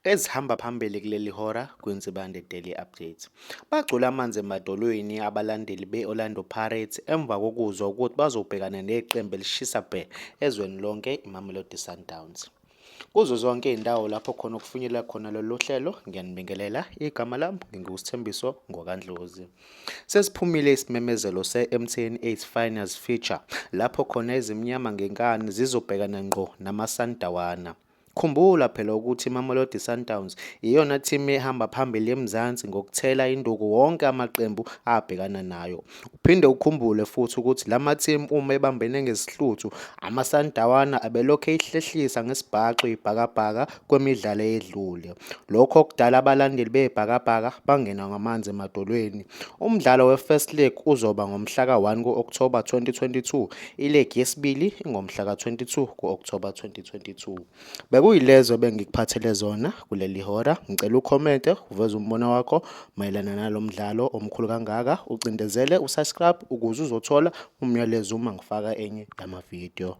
Ezihamba phambili kuleli hora kwiNsibande Daily Update. Bagcwele amanzi emadolweni abalandeli be-Orlando Pirates emva kokuzwa ukuthi bazobhekana neqembu elishisa bhe ezweni lonke iMamelodi Sundowns. Kuzo zonke izindawo lapho khona okufinyelela khona lolu hlelo, ngiyanibingelela. Igama lami nginguSithembiso ngokaNdlozi. Sesiphumile isimemezelo se-MTN 8 Finals Feature lapho khona ezimnyama ngenkani zizobhekana ngqo namaSandawana. Khumbula phela ukuthi iMamelodi Sundowns iyona team ehamba phambili eMzansi ngokuthela induku wonke amaqembu abhekana nayo. Uphinde ukhumbule futhi ukuthi lama team uma ebambene ngezihluthu amaSandawana abelokhu eyihlehlisa ngesibhaxu ibhakabhaka kwemidlalo eyedlule. Lokho okudala abalandeli bebhakabhaka bangena ngamanzi emadolweni. Umdlalo we-first leg uzoba ngomhla ka-1 ku-Okthoba 2022, ilegi yesibili ingomhla ka-22 ku-Okthoba 2022. Bekuyilezo ebengikuphathele zona kuleli hora. Ngicela ukhomente uveze umbono wakho mayelana nalo mdlalo omkhulu kangaka, ucindezele usubscribe ukuze uzothola umyalezo uma ngifaka enye yamavidiyo.